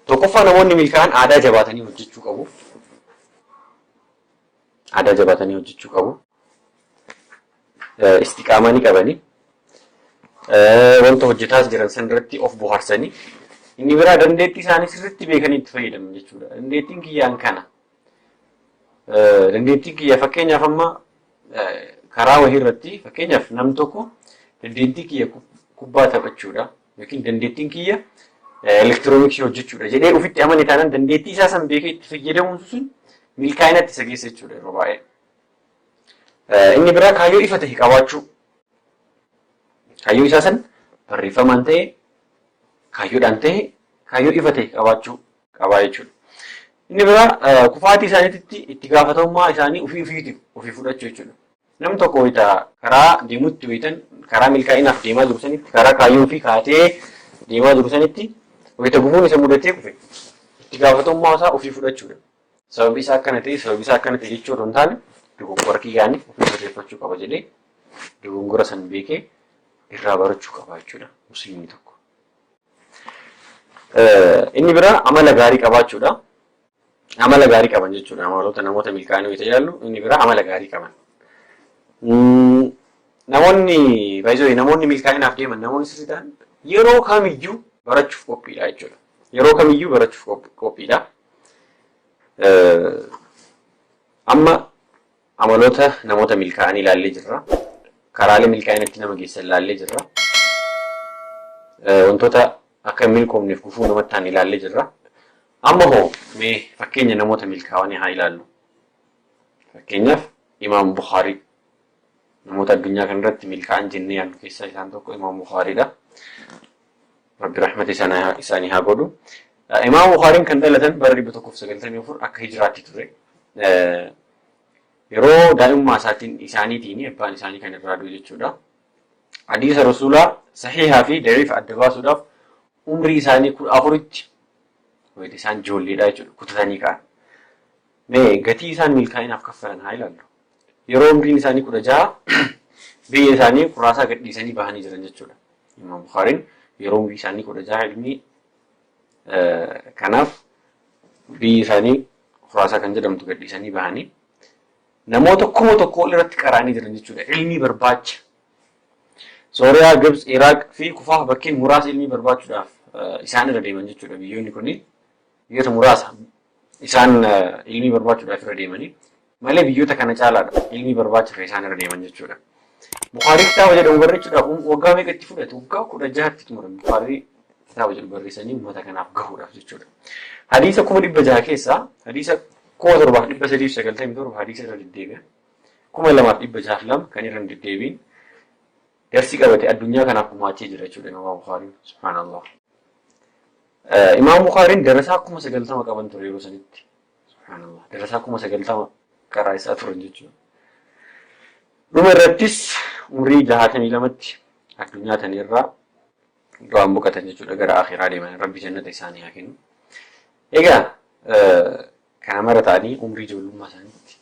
Tokkoffaa namoonni milkaa'an aadaa jabaatanii hojjechuu qabu. Aadaa jabaatanii hojjechuu qabu. Istiqaamaa ni qabani. Wanta hojjetaas jiran san irratti of bohaarsanii. Inni biraa dandeettii isaanii sirriitti beekanii itti fayyadamu jechuudha. Dandeettiin kiyyaan kana. Dandeettiin kiyya fakkeenyaaf amma karaa wahii irratti fakkeenyaaf nam tokko dandeettii kiyya kubbaa taphachuudha yookiin dandeettiin kiyya elektirooniksii hojjechuudha jedhee ofitti amane taanaan dandeettii isaa san beekee itti fayyadamuun sun milkaa'inatti isa geessa jechuudha yeroo baay'ee. Inni biraa kaayyoo ifa ta'e qabaachuu. Kaayyoo isaa san barreeffamaan ta'e kaayyoodhaan ta'e kaayyoo ifa ta'e qabaachuu qabaa jechuudha. Inni biraa kufaatii isaaniitti itti gaafatamummaa isaanii ofii ofiitiif ofii fudhachuu jechuudha. Namni tokko wayita karaa deemutti wayitan karaa milkaa'inaaf deemaa jiru sanitti karaa kaayyoo ofii kaatee deemaa jiru sanitti wayita gufuun isa mudatee kufe itti gaafatamummaa isaa ofii fudhachuudha. Sababi isaa akkana ta'e sababi isaa akkana ta'e jechuu otoo hin taane dogoggora kiyyaanii ofii sirreeffachuu qaba jedhee dogoggora san beekee irraa barachuu qaba jechuudha musliimni tokko. Inni biraa amala gaarii qabaachuudha. Amala gaarii qaban jechuudha. Amaloota namoota milkaa'anii wayita ilaallu inni biraa amala gaarii qaban. Namoonni baay'ee namoonni milkaa'inaaf deeman namoonni sirrii ta'an yeroo kamiyyuu barachuuf qophiidha jechuudha. Yeroo kamiyyuu barachuuf qophiidha. Amma amaloota namoota milkaa'anii ilaallee jirra. Karaalee milkaa'inatti nama geessan ilaallee jirra. Wantoota akka hin milkoomneef gufuu namatti ta'an ilaallee jirra. Amma hoo mee fakkeenya namoota milkaa'anii haa ilaallu. Fakkeenyaaf Imaam Bukhaarii namoota addunyaa kanarratti milkaa'an jennee yaadnu keessaa isaan tokko Imaam Bukhaariidha. Rabbi rahmata isaanii haa godhu. Imaam Bukhaariin kan dhalatan bara 194 akka hijiraatti ture. Yeroo daa'imummaa isaatiin isaaniitiin abbaan isaanii kan irraa du'e jechuudha. Hadiisa Rasuulaa sahiihaa fi da'iifa adda baasuudhaaf umrii isaanii 14tti wayita isaan ijoolleedha jechuudha kutatanii ka'an. Mee gatii isaan milkaa'inaaf kaffalan haa ilaallu. Yeroo umriin isaanii 16 biyya isaanii Kuraasaa gadhiisanii bahanii jiran jechuudha. Imaam Bukhaariin yeroo umrii isaanii 16 ilmi kanaaf biyyi isaanii Kuraasaa kan jedhamtu gadhiisanii bahanii namoota 1000 ol irratti qara'anii jiran jechuudha. Ilmii barbaacha. Sooriyaa, Gibs, Iraaq fi Kufaaf bakkeen muraasa ilmii barbaachuudhaaf isaan irra deeman jechuudha. Biyyoonni kunniin biyyoota muraasa isaan ilmii barbaachuudhaaf irra deemanii malee biyyoota kana caalaadha ilmii barbaacha kan isaan irra deeman jechuudha. Bukaarii kitaaba jedhamu barreessuudhaaf waggaa meeqa itti fudhate? Waggaa 16tti xumuran Bukaarii kitaaba jedhu barreessanii uummata kanaaf gahuudhaaf jechuudha. Hadiisa 600,000 keessaa hadiisa 7397 hadiisa irra deddeebi'an 2602 kan irra hin deddeebiin darsii qabate addunyaa kanaaf gumaachee jira jechuudha Imaam Bukhaariin. Subhaanallah. Imaam Bukhaariin darasaa 90,000 qaban ture yeroo sanitti. Subhaanallah. Darasaa 90,000 karaa isaa turan jechuudha. Dhuma irrattis umrii 62tti addunyaa tana irraa du'aan boqatan jechuudha gara akhiraa deeman rabbi jannata isaanii haa kennu. Egaa kana mara ta'anii umrii ijoollummaa isaaniitti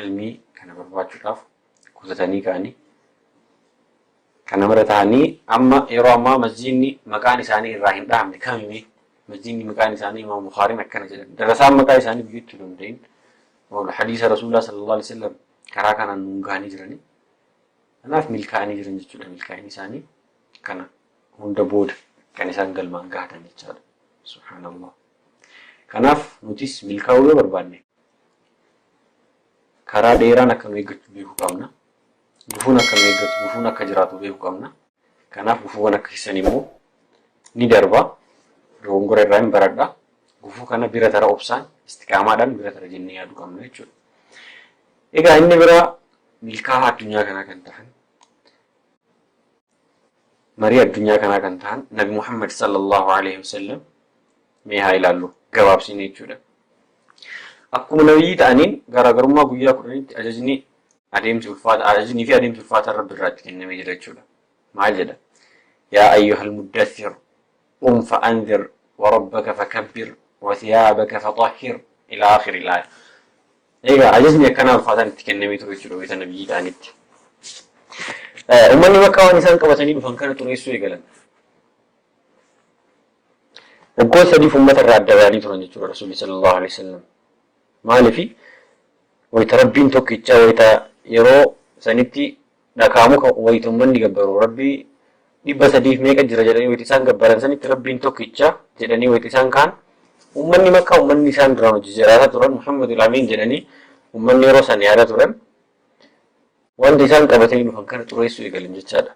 ilmii kana barbaachuudhaaf kutatanii ka'anii kana mara ta'anii amma yeroo ammaa masjiidni maqaan isaanii irraa hin dhahamne kamime masjiidni maqaan isaanii Imaam Bukhaariin akkana jedhan darasaan maqaa isaanii biyyatti hin danda'in hadiisa Rasuulaa sallallahu alaihi wasallam karaa kanaan nuun gahanii jiranii kanaaf milkaa'anii jiran jechuudha milkaa'inni isaanii kana hunda booda kan isaan galmaan gahatan jechaadha subhaanallah kanaaf nutis milkaa'uu yoo barbaanne karaa dheeraan akka nu eeggatu beekuu qabna. Gufuun akka nu eeggatu, gufuun akka jiraatu beekuu qabna. Kanaaf gufuuwwan akkasii san immoo ni darba. Dogongora irraa hin baradha. Gufuu kana bira tara obsaan, istiqaamaadhaan bira tara jennee yaaduu qabna jechuudha. Egaa inni biraa milkaa'aa addunyaa kanaa kan ta'an marii addunyaa kanaa kan ta'an Nabi Muhammad sallallahu alaihi wasallam mee haa ilaallu gabaabsinee jechuudha. Akkuma nabiyyii ta'aniin garaagarummaa guyyaa 10tti ajajni adeemsi ulfaata ajajnii fi adeemsi ulfaataan Rabbi irraa itti kennamee jira jechuudha. Maal jedha? Yaa ayyuhal muddaththir qum fa'anzir wa rabbaka fakabbir wa thiyaabaka faxahhir ila aakhiril aaya. Egaa ajajni akkanaa ulfaataan itti kennamee ture jechuudha wayita nabiyyii ta'anitti. Uummanni Makkaa waan isaan qabatanii dhufan kana xureessuu eegalan. Waggoota sadiif uummata irraa adda ba'anii turan jechuudha Rasuulli sallallahu alaihi wasallam. Maaliifi wayita Rabbiin tokkicha wayita yeroo sanitti dhakaa muka wayita uummanni gabbaru Rabbii 300 fi meeqa jira jedhanii wayita isaan gabbaran sanitti Rabbiin tokkicha jedhanii wayita isaan kaan uummanni Makkaa uummanni isaan duraan hojii jiraataa turan Muhammadul Amiin jedhanii uummanni yeroo san yaada turan wanta isaan qabatanii dhufan kana xureessuu eegalan jechaadha.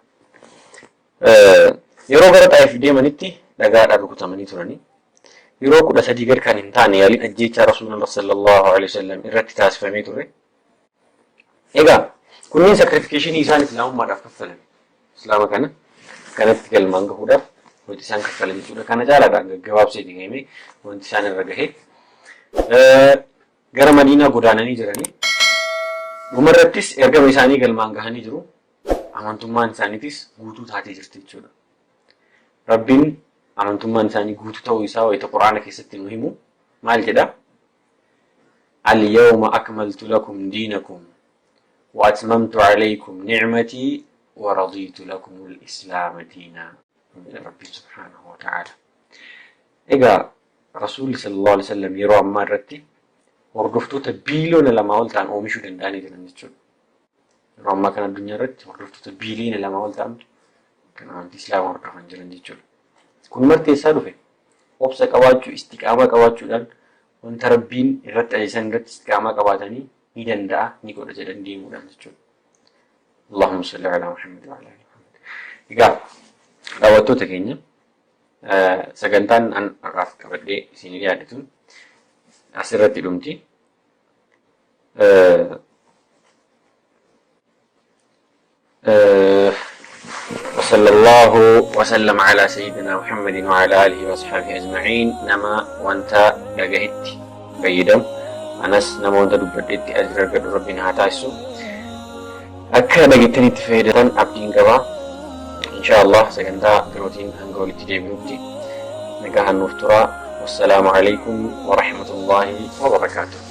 Yeroo gara Xaayif deemanitti dhagaadhaan rukutamanii turanii. Yeroo 13 gad kan hin taane yaaliin ajjeechaa Rasuulullah sallallahu alaihi wasallam irratti taasifamee ture. Egaa kunneen sakrifikeeshinii isaan islaamummaadhaaf kaffalan. Islaama kana kanatti galmaan gahuudhaaf wanti isaan kaffalan jechuudha. Kana caalaadhaan gaggabaabsee himee wanti isaan irra gahe. Gara Madiinaa godaananii jiranii. Dhumarrattis ergama isaanii galmaan gahanii jiru. Amantummaan isaaniitis guutuu taatee jirti jechuudha. Rabbiin amantummaan isaanii guutuu ta'uu isaa wayita Qur'aana keessatti nu himu maal jedha? Al-yawma akmaltu lakum diinakum wa atmamtu alaykum ni'matii wa radiitu lakumul islaama diinaa jedha Rabbiin subhaanahu wa ta'aala. Egaa Rasuulli sallallahu alaihi wasallam yeroo ammaa irratti hordoftoota biiliyoona lamaa ol ta'an oomishuu danda'anii jiran jechuudha. Yeroo ammaa kana addunyaa irratti hordoftoota biiliyoona lamaa ol ta'antu kan amantii Islaamaa hordofan jiran jechuudha. Kun marti eessaa dhufe? Obsa qabaachuu, istiqaamaa qabaachuudhaan wanta Rabbiin irratti ajajan irratti istiqaamaa qabaatanii ni danda'a, ni godha jedhan deemuudhaan jechuudha. Allahumma salli ala Muhammad wa ala ali Muhammad. Egaa daawwattoota keenya sagantaan an har'aaf qabadhee isinii dhiyaadhe tun asirratti dhumti. وصلى الله وسلم على سيدنا محمد وعلى آله وأصحابه أجمعين نما وانت dhagahetti fayyadamu anas nama wanta dubbadhetti ajira argadhu rabbiin haa taasisu akka dhageettanitti fayyadatan abdiin qaba insha Allah sagantaa birootiin hanga walitti deebinutti nagaan nuuf turaa wassalaamu alaikum warahmatullaahi wabarakaatuh.